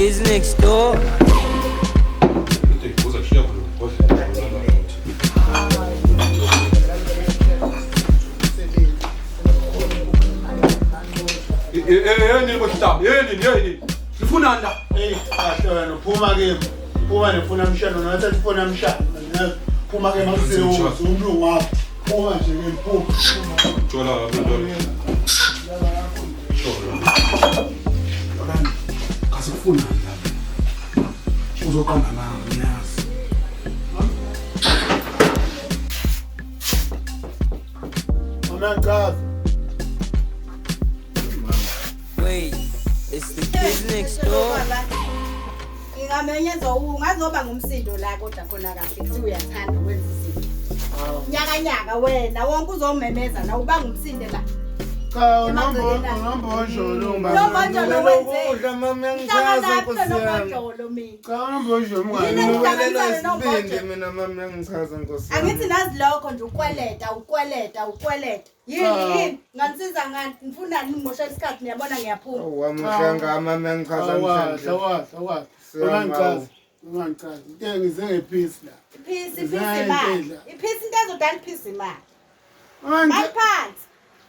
kids next door. Yini bohlaba? Yini yini? Nifunani la? Hey, kahle wena uphuma kimi. Phuma nefuna mshado nathatha ifona mshado. Phuma ke masiwo umlungu wakho. Phuma nje ke phuma. Jola jola. Jola. Kaze kufunani la? Uzoqamba amanga ngiyazi. Mama ngichaza. Wait, it's the kids next door. Ngingamenyezwa ungazoba ngumsindo la kodwa khona kahle kuthi uyathanda ukwenza izinto. Nyakanyaka wena wonke uzomemeza la ubanga umsindo la. Cha unombonjolo mama. Nombonjolo wenze. Ukudla mama yangichaza Hlangana nkosi yami. nombonjolo mina. Cha unombonjolo Yini mngani. Nginukelelwa Ngihlanganisa isibindi nombonjolo. mina mama yangichaza nkosi yami. Angithi nazi lokho nje ukweleta ukweleta ukweleta. Yini Cha. yini nganisiza ngani ngifunani ngimosha isikhathi niyabona ngiyaphuma. Wamuhlanga mama yangichaza Awazi, namhlanje. awazi, awazi. Siyamawu. Mama ngichaza. Mama ngichaza. Into ngize ngepeace la. Iphisi iphisi imali. Iphisi into ezodala iphisi imali. Mama Mali phansi.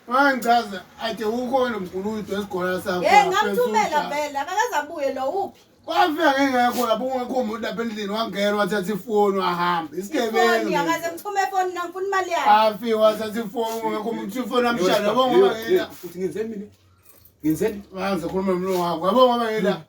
Mama ngichaza ade ukhona umguludu wesigora sakho. Hey ngamthumela vele akakazabuye lo uphi? Kwafika ngengekho lapho ungekho umuntu lapha endlini wangena wathatha ifoni wahamba. Ifoni Isigebengu. akaze ngithume ifoni na ngifuna imali yakhe. Afika wathatha ifoni ungekho umuntu ifoni amshada yabo ngoba ngila. Uthi ngenzeni mina? Ngenzeni? Banze khuluma nomlungu wakho. Yabo ngoba ngila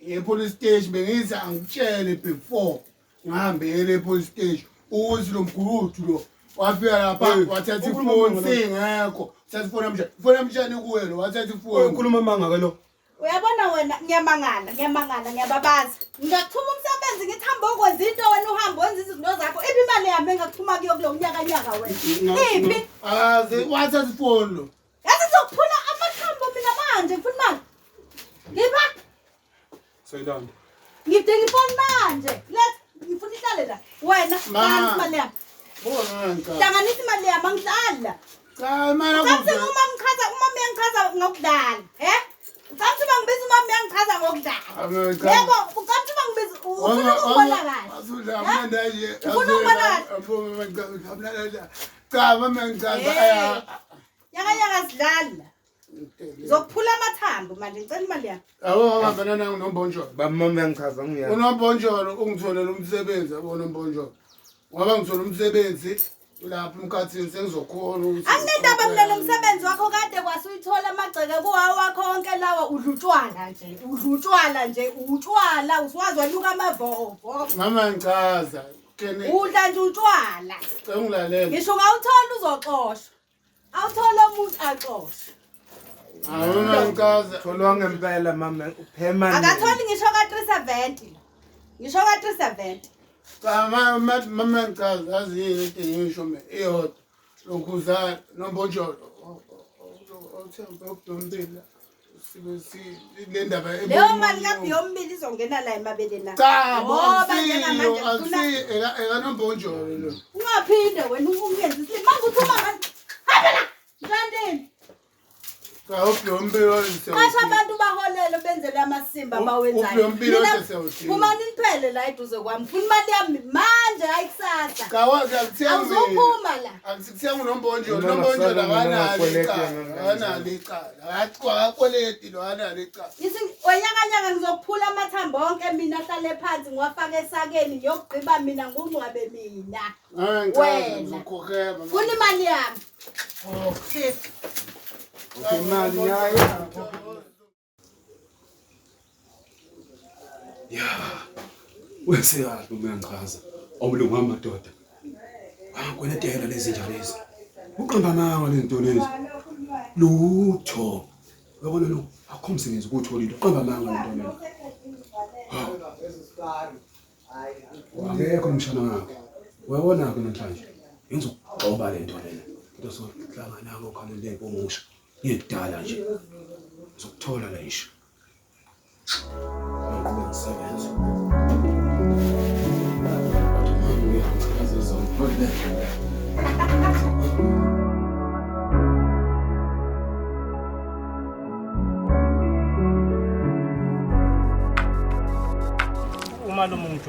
e-police station bengithi angikutshele before ngihambele e-police station ukuthi lo mguludu lo wafika lapha Hey, wathatha ukhuluma ifoni amanga lo. singekho. Wathatha ifoni amshada. Ifoni amshada kuye lo wathatha ifoni. Ukhuluma amanga ke lo. Uyabona wena ngiyamangala ngiyamangala ngiyababaza. Ngiyakuthuma umsebenzi ngithi hamba okwenza into wena uhambe wenza izinto zakho. Iphi imali yami engakuthuma kuyo kulo nyaka nyaka wena? Iphi? Akaze wathatha ifoni lo. Yazi ngizokuphula amathambo mina manje ngifuna imali. Ngipha Soyilanda. ngidinga ifoni manje. Let ngifuna ihlale la. Wena Ma. hlanganisa imali yami. Bona ngichaza. Hlanganisa imali yami angidlali la. Cha imali Ucathi yakho. uma ngichaza uma uyangichaza ngokudlala, eh? Ucathi uma ngibiza uma uyangichaza ngokudlala. Yebo, ucathi uma ngibiza ufuna ukubona kahle. Ufuna ukubona kahle. Cha mama ngichaza. Eh. Yaka yaka sidlali la. Ngizokuphula amathambo manje ngicela imali yami. Yabo ngihambana nangu nombonjolo. Baba mama yangichaza ngiyami. Unombonjolo ungitholela umsebenzi yabo unombonjolo. Ngoba ngithola umsebenzi lapha emkhathini sengizokhona ukuthi Anginendaba mina nomsebenzi wakho kade kwasuyithola amagceke kuwawo wakho onke lawa udla utshwala nje. Udla utshwala nje, utshwala usuwazi wanuka amavovo. Mama ngichaza. Kene Udla nje utshwala. cela ungilalele. Ngisho ungawuthola uzoxoshwa. Awuthola umuntu axoshwe. Hayi mama ngichaza. Tholwa ngempela mama uphema. Akatholi ngisho ka 370 la. Ngisho ka 370. Cha mama mama ngichaza yazi yini into engisho mina iyodwa. Lokhuza nombonjolo. Othemba ukudombila. Sibe si le ndaba Leyo mali kaBhiyombili izongena la emabeleni akho. Cha Ngoba bo njengamanje ngifuna akusiyo ekanombonjolo lo. ungaphinde wena ungenzi isilima. Manje uthuma manje. Hamba la. Ntanteni. Cha ubhiyombilo Qasha abantu baholele benzele amasimba abawenzayo. uBhiyombili Mina- wonke siyawudinga. Phumani niphele la eduze kwami. Ngifuna imali yami manje hayi kusasa. Cha akuthengi. Awuzuphuma la. Akuthengi unombonjolo, Mina unombonjolo ngasala akanalo nginakweleti icala, mina. akanalo icala. Akakweleti lo akanalo icala. Ngithi onyakanyaka ngizokuphula amathambo onke mina ahlale phansi ngiwafake esakeni ngiyokugqiba mina ngungcwabe mina. Hayi ngichaza Wena. ngizokhokhela. Funa imali yami. Imali yayo. Ya. Wenze kahle uma uyangichaza. Awumlungu wami madoda. Wangikweletela lezi nja lezi. Uqamba amanga lezi nto lezi. Lutho. Uyabona lo akukho umsebenzi ukuwutholile. Uqamba amanga le nto lena. Akekho umshana wakhe. Uyabona-ke namhlanje. Yenza ukugxoba le nto lena. Into sohlangana ngokhalele impumusha. Ngiyekudala nje. Ngizokuthola la isho. Ngiqhubeka ngisebenze. Ngiyachaza zonke.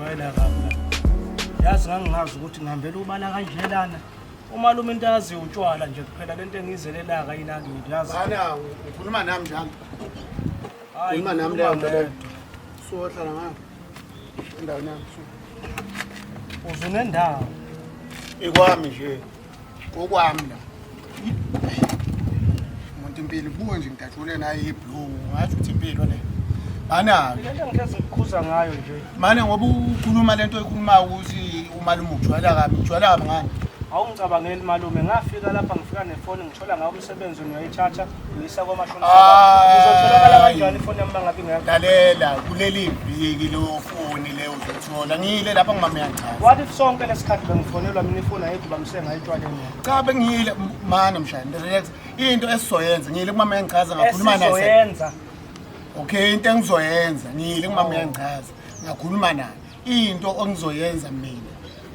Ngijwayela kabi. Yazi ngangingazi ukuthi ngihambela ubala kanjelana. Umalume into azi utshwala nje kuphela lento engiyizelelaka yinakini yazi. Bana ukhuluma nami njalo. Hayi, Khuluma nami leyo nto leyo. ngedwa. Suyohlala ngayo. Endaweni yami. Uzunendawo. Ikwami nje. Kokwami la. Umuntu impilo buka nje ngidajule nayo iblue. Ngathi ukuthi impilo le. Bana Lento engihlezi ngikukhuza ngayo nje. mane ngoba ukhuluma lento oyikhulumayo ukuthi umalume ujwayela kabi, ujwayela kabi ngani? Awungicabangeli malume, ngafika lapha ngifika nefoni ngithola ngawo umsebenzi ngiyayithatha ngiyisa kwamashonisa. Hayi. Izotholakala kanjani ifoni yami mangabe ingekho? Lalela kuleli viki leyo foni leyo uzothola. Ngiyile lapha ngimama uyangichaza. What if sonke lesikhathi bengifonelwa mina ifoni ayikho bamsenga etshwaleni? Cha bengiyile mane mshana relax. Into esizoyenza ngiyile kumama uyangichaza ngakhuluma naye. Esizoyenza. Okay into engizoyenza ngiyile kumama uyangichaza ngakhuluma naye. Into engizoyenza mina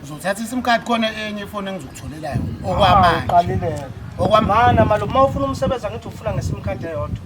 uzothatha iSIM card khona enye ifoni engizokutholela yona okwamanje. Uqalile. Okwamanje. Mana malume, uma ufuna umsebenzi angithi ufuna ngeSIM card eyodwa.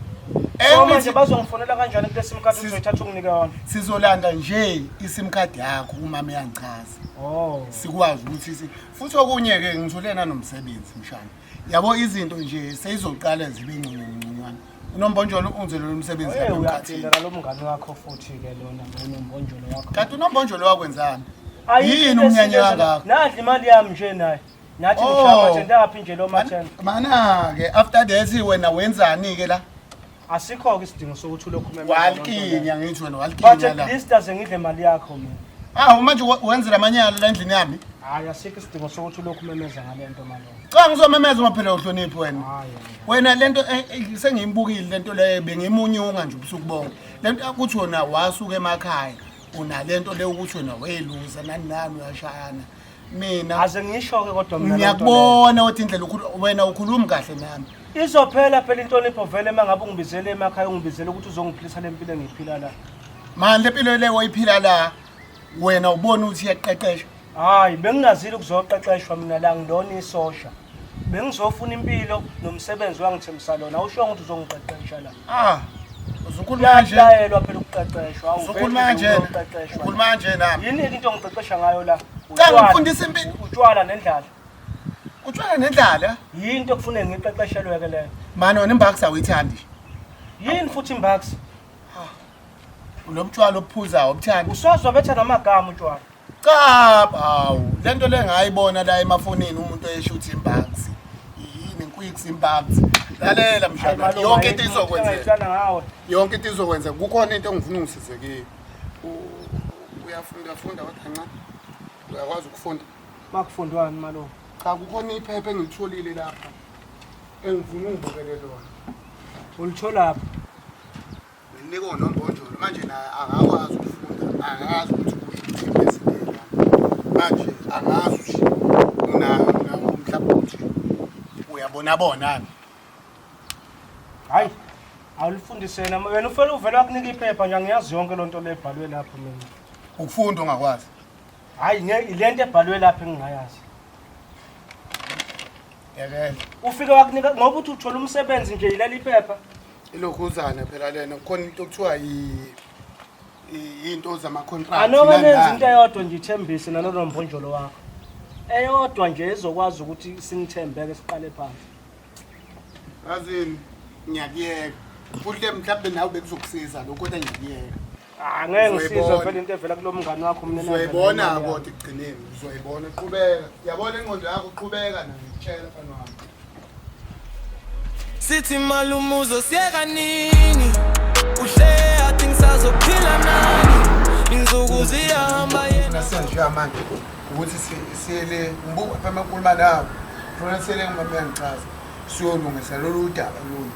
Eh, So manje bazongifonela kanjani kule SIM card uzoyithatha unginike yona? Sizolanda nje iSIM card yakho umama uyangichaza. Oh. Sikwazi ukuthi futhi okunye ke ngithole nanomsebenzi mshana. Yabo izinto nje seyizoqala zibe ngcono ngconywana. Unombonjolo ungizelele umsebenzi Hey lapha emkhathini. uyaphindela lo mngani wakho futhi ke lona unombonjolo wakho. Kanti unombonjolo wakwenzani? Ayikho Yini into umnyanya esiyenza- kangaka? Nadla imali yami nje naye. Nathi Oh. ngishaya amathenda aphi nje lo mathenda. Mana ke after that wena wenzani ke la? Asikho ke isidingo sokuthi ulokhu umemeza. Walkinya ngithi wena But walkinya at la. least aze ngidle imali yakho mina. Ah manje wenzela amanyala la endlini yami. Hayi asikho isidingo sokuthi ulokhu umemeza ngale nto malume. Cha ngizomemeza uma phela uhloniphi wena. Hayi. Wena lento sengiyibukile lento le bengimunyunga nje ubusuku bonke. Lento ukuthi wena wasuka emakhaya unalento le ukuthi wena weluza nani nani uyashayana. Mina Aze ngisho ke kodwa mina lento leyo. ngiyakubona ukuthi indlela wena ukhuluma kahle nami. Izophela phela inhlonipho vele mangabe ungibizele emakhaya ungibizele ukuthi uzongiphilisa lempilo engiyiphila la. Manje lempilo le oyiphila la wena ubona ukuthi iyaqeqesha. Hayi bengingazile ukuzoqeqeshwa mina la ngilona isosha. Bengizofuna impilo nomsebenzi wangithembisa lona. Awusho ukuthi uzongiqeqesha la. Ah uzukhuluma kanje. Uyalayelwa phela ukuqeqeshwa. Uzukhuluma kanje. Ukhuluma kanje nami. Yini into ongiqeqesha ngayo la? Cha Utshwala. ngifundisa impilo. Utshwala nendlala. Utshwala nendlala. Yinto okufuneka ngiqeqeshelwe ke leyo. Manje wena imbax awuyithandi. Yini futhi imbax? Lo mtshwala obuphuzayo obuthandi. Usozwa betha namagama utshwala. Cha, hawu, lento le ngayibona la emafonini umuntu oyeshuthi imbax. Yini inkwix imbax. Lalela mshana, yonke into izokwenzeka. ngawe. Yonke into izokwenzeka. Kukhona into engifuna ungisize kiyo. Uyafunda funda kodwa kancane. Uyakwazi ukufunda. Makufundwani malume? Cha, kukhona iphepha engilitholile lapha. Engifuna ungibukele lona. Ulitholaphi? Nginikwe unombonjolo manje naye akakwazi ukufunda, akazi ukuthi kusho ukuthini ezinto. Manje angazi ukuthi unayo mhlawumbe ukuthi uyabona bona. Hayi. Awulifundise yena wena ufele uvele wakunika iphepha nje angiyazi yonke lonto le ebhalwe lapho mina. Ukufunda ongakwazi. Hayi lento ebhalwe lapho engingayazi. Yekela. Ufike wakunika ngoba uthi uthola umsebenzi nje yileli phepha. Ilokhuzana phela lena kukhona into okuthiwa into zama contract. Anoba nenza into eyodwa nje ithembise nalolo mbonjolo wakho. Eyodwa nje ezokwazi ukuthi sinithembeke siqale phansi. Yazini ngiyakuyeka. Futhi mhlawumbe nawe bekuzokusiza lokho kodwa ngiyakuyeka. Ah ngeke ngisizwe Uzoyibona. vele into evela kulo mngani wakho mina. Uzoyibona kodwa ekugcineni, uzoyibona qhubeka. Yabona ingqondo yakho qhubeka nayo ngikutshela mfana wami. Sithi malume uzosiyeka nini? Uhle athi ngisazophila nani? Insuku ziyahamba yena. Nasiya manje ukuthi siyele ngibuka phela makhuluma nawe. Funa siyele ngimama uyangichaza. Siyolungisa lolu daba lolu.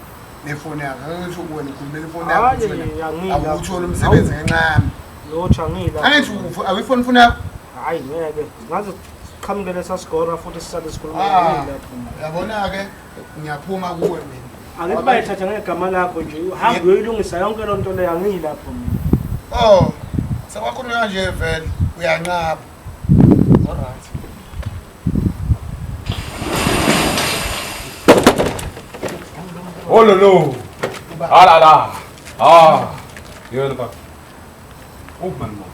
Nefoni yakho angithi wena ukhulumela ifoni yakho Hayi, ukuthi wena angila. awutholi umsebenzi ngenxa yami. Lotho angila. Angithi awuyifoni ifoni yakho? Hayi ngeke. Ngaze siqhamukele sasigora futhi sisale sikhuluma Ah, ngila. yabona ke ngiyaphuma kuwe mina. Angithi bayithatha ngegama lakho nje uhambe uyoyilungisa yonke loo nto leyo angiyilapho mina. Oh, sekwakhulunywa kanje vele uyanqaba. All right. Oh lolo. Alala. Ah. Yebo baba. Uphi mani mama?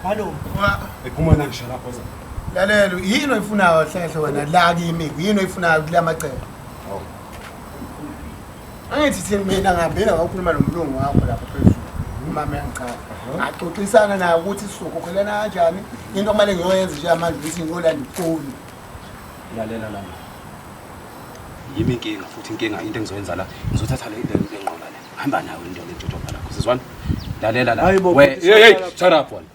Malume. Ephuma nangisha lapho za. Lalela, yini oyifunayo hlehle wena la kimi? Yini oyifunayo kula macebo? Angithi thina mina ngihambile ngakhuluma nomlungu wakho lapha phezulu. Umama yangichaza. Ngaxoxisana naye ukuthi sizokhokhelana kanjani. Into okumele ngiyoyenza nje manje ukuthi ngiyolanda ifoni. Lalela lana. Yimi inkinga futhi inkinga into engizoyenza la. Ngizothatha le le nqola le. Hamba nawe into le ntshotshopha lakho. Sizwana? Lalela la. Hayibo, We, bhuti, hey hey, sala- shut up wena.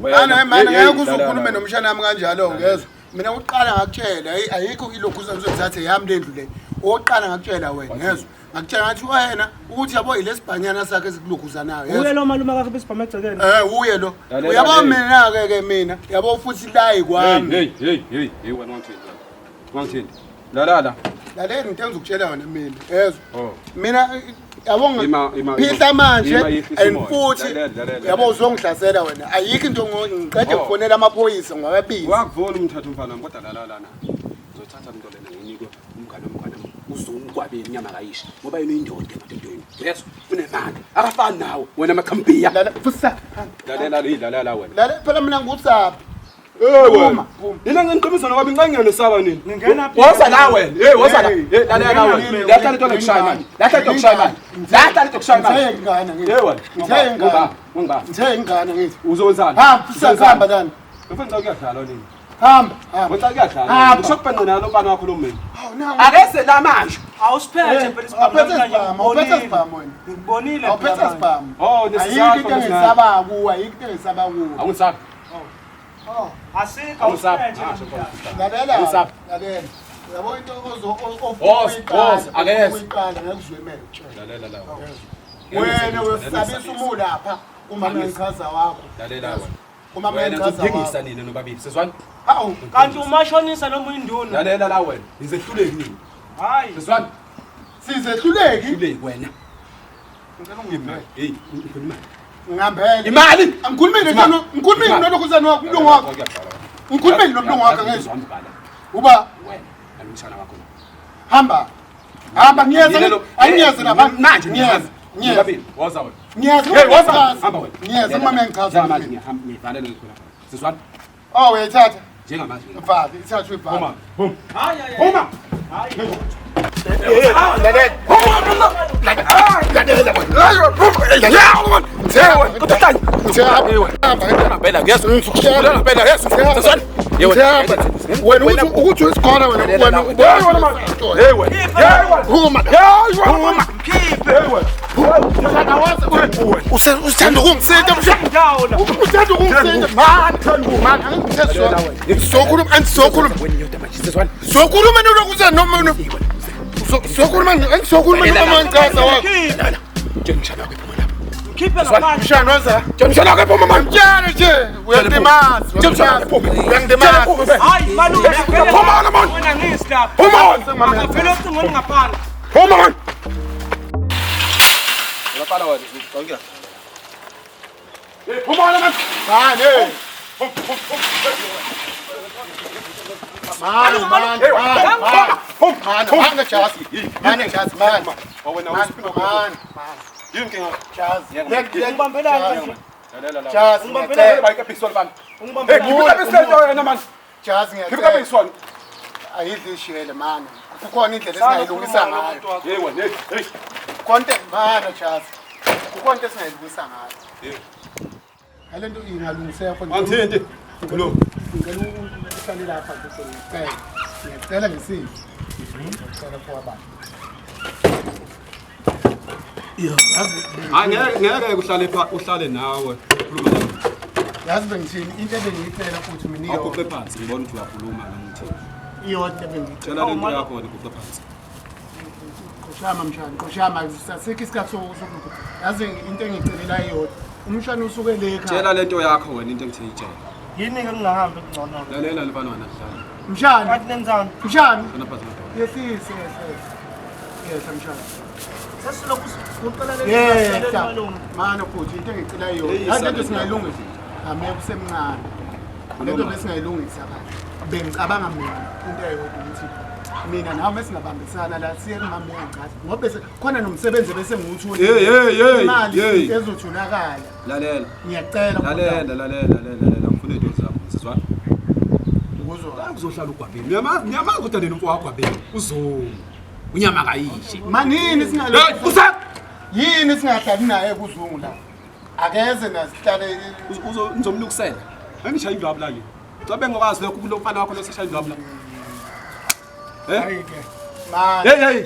Mana mana Hey, hey, ngeke uze lalela ukhulume la. nomshana wami kanjalo ngezwe. Mina uqala ngakutshela ayikho ilokhu uzozithathe yami lendlu le. Oqala ngakutshela wena ngezwe. Ngakutshela ngathi wena ukuthi yabo ilesibhanyana sakhe esikulokhuzanayo. Uye lo malume akakho besibhama egcekeni. Uye lo. Lalela, Uyabo hey. mina ke ke mina. Yabo futhi layi Hey kwami. hey hey hey, hey wena wangithini? Wangithini? Lalela. Lalela into engizokutshela yona mina. Yezwa. Oh. Mina yabo Ima- ima- phihla manje ima yehlisa and umoya. futhi Lalela, lalela, yabo lalela. uzongihlasela wena. Ayikho into ngiqede Oh. ukufonela amaphoyisa ngwababiza. Wakuvula umthatha umfana wami kodwa lalela lana. Ngizothatha into lena nginikwe umngane womngane wami. Uzongikwabe inyama kayisha ngoba yena uyindoda emadodeni. Yes, unemali. Akafani nawe wena makhambiya. Lalela futhi Lalela li lalela wena. lalela phela mina ngusaphi. Eh Phuma, phuma. Nina ngiqinisa nokwami ngingenesaba nini? Ngingena phi? Woza la wena. Hey woza la. Hey. Hey lalela wena. Lahla lento lokushaya manje. Lahla lento lokushaya manje. Lahla lento lokushaya manje. Ngithe ingane ngithi. Hey wena. Ngithe ingane. Ungiba. Ngithe ingane ngithi. Uzowenzani? Hamba usahamba lana. Ufuna ukuyadlala nini? Hamba, hamba. Wenza kuyadlala. Hamba. Kusho kubanqina lo mfana wakho lo mina. Hawu nawu. Akeze la manje. Awusiphethe phela isibhamu Awuphethe namhlanje, isibhamu, awuphethe ngikubonile. isibhamu wena. Ngikubonile Awuphethe phela manje. isibhamu. Oh, Ayikho nesizathu into engisaba kuwe, ayikho into engisaba kuwe. Awungisabi. Oh, asikho Awungisabi. awusiphethe Ah, namhlanje. Lalela. Awungisabi. Lalela. Uyabo into ozo Woza, woza, akeze. uyiqala ngekuzwemele. Lalela la. Wena uyosabisa umulapha uma ngichaza wakho. Lalela wena. Uma Wena ngichaza ngizokuphikisa wakho. nina nobabili. Sizwana? Hawu, Kanti umashonisa noma uyinduna? Lalela la wena. Nizehluleki nini? Hayi. Sizwana? sizehluleki. Hluleki wena. Ngicela ungimele. Hey, ngifuna imali. Ngihambele. Imali! Angikhulumile njalo, ngikhulumile nolokhuzana wakho, umlungu wakho. Ngikhulumile nomlungu wakho ngezwe. Uba Wena, nalomshana wakho. hamba. Hamba ngiyeza. Angiyeza lapha. Manje ngiyeza. Ngiyeza. Nobabili. Woza wena. Ngiyeza. Hey, woza. Hamba wena. Ngiyeza uma ngichaza. Njengamanje ngiyahamba ngiyivalela khona. Sizwana? Oh, uyayithatha. Njengamanje. Ivale, ithathwe ivale. Phuma. Phuma. Hayi hayi. Phuma. Hayi. Wena ukuthi uyisikhola wena wena Phuma. Phuma. Usithanda ukungisinda mshana. Ndawo la. Usithanda ukungisinda man. Man, angikuthezwa. Sokhuluma angisokhuluma. Sokhuluma nolokuza noma sokhuluma angisokhuluma noma ngichaza wakho. Mkhiphe ngaphandle. Mshana waza. Mtshana nje uyandimaza. Uyandimaza. Hayi malume. Phuma wena, man. Wena ngisi lapha. Phuma. Akavele ocingweni ngaphandle. Phuma man. Mfana wena, uzocela. Hey, phuma wena man. Man, hey. Man, man, man, man. Man, man, Jazi. Man, Jazi, man. Wena Man, man, man. Yini inkinga? Jazi. Ungibambelani kanje? Lalela la. Jazi, Ungibambelani? Bayike phisolo bani. Hey, Ungibambelani? khipha ibisolo wena man. Jazi Khipha ngiyacela. ibisolo. Ayidli ishele man. Kukhona indlela esingayilungisa ngayo. Hey wena, hey, hey. Konke man, Jazi. Kukhona into esingayilungisa ngayo. Ngale nto ingalungiseka khona. Angithinti. Lo. Ngicela uhlale lapha nje ngiyacela. Ngiyacela ngisiphi. Ngicela kuwababa. Hayi ngeke ngeke uhlale pha uhlale nawe. Khuluma nawe. Yazi bengithini into ebengiyicela futhi mina Awuguqe iyodwa. phansi ngibona ukuthi uyakhuluma la ngithini. Iyodwa ebengiyicela. Tshela lento yakho wena guqe phansi. Qoshama mshana, qoshama sasikho isikhathi sokulokhu. Yazi into engiyicelela iyodwa. Umshana usuke le ekhaya. Tshela lento yakho wena into engithe itshela. Yini ke ngingahambi kungcono? Lalela mfana wena dlala. Mshana, Kanti nenzani? mshana. Shona phansi madoda. Yehlise, yehlise. Yehla mshana. Sesilokhu siguqela le Yehla. malume. Mana futhi into engicela iyodwa. Yeyisa Yazi lento lento. singayilungisa. Ame kusemncane. Lento Khuluma. besingayilungisa kahle. Bengicabanga mina into eyodwa ukuthi mina nawe singabambisana la siye kumama uyangichaza ngoba bese khona nomsebenzi bese ngiwuthole. Hey, hey, hey, Imali hey. ezotholakala. Lalela. Ngiyacela Lalela, lalela, lalela, lalela. Ngifuna into zakho, sizwana. Ukuzwa. La uzohlala ugwabeni. Uyamazi, uyamazi kodwa nina umfo wakho gwabeni. Uzungu. Unyama kayishe. Manini singalo. Hey, usa Yini singahlali naye kuzungu la? Akeze nasihlale uzo ngizomlukisela. Angishaya indlwabu la nje. Cabe ngokwazi lokho kulo mfana wakho loseshaya indlwabu la. Eh? Hayi ke. manje. Hey hey.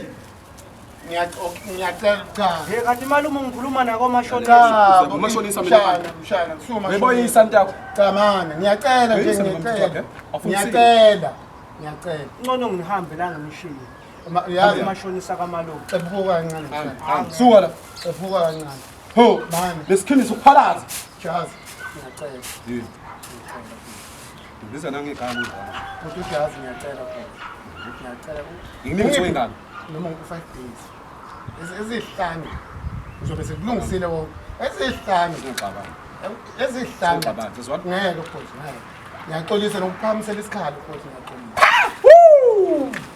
Ngiyacela cha. Hey kanti malume ngikhuluma nako mashonisa. Cha, Umashonisa mina. mshana, mshana, kusuma. Uyeboyisa ntakho. Cha mani, ngiyacela nje Uyisa mina ngiyacela. mfuthu wakhe, awufuni Ngiyacela. Ngiyacela. Ngcono ngihambe la ngimshiye. Uyazi Mashonisa kamalume. xephuka kancane mshana. Suka la. Xephuka kancane. Ho. Mani, Lesikhindi sokuphalaza. jazi. Ngiyacela. Yini? Ngibiza nangegama ungama. Kodwa ujazi ngiyacela futhi. Ngiyacela. Ngikunike insuku ey'ngaki? Noma u-5 days. Ezihlanu. Ngizobe sekulungisile wonke. Ezihlanu. Ngixabana. Ezihlanu. Ngixabana, sizwana? Ngeke futhi, ngeke. Ngiyaxolisa nokuphakamisela isikhalo futhi ngiyaxolisa.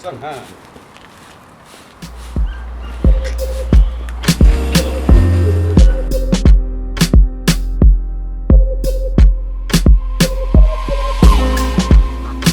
Sangihamba.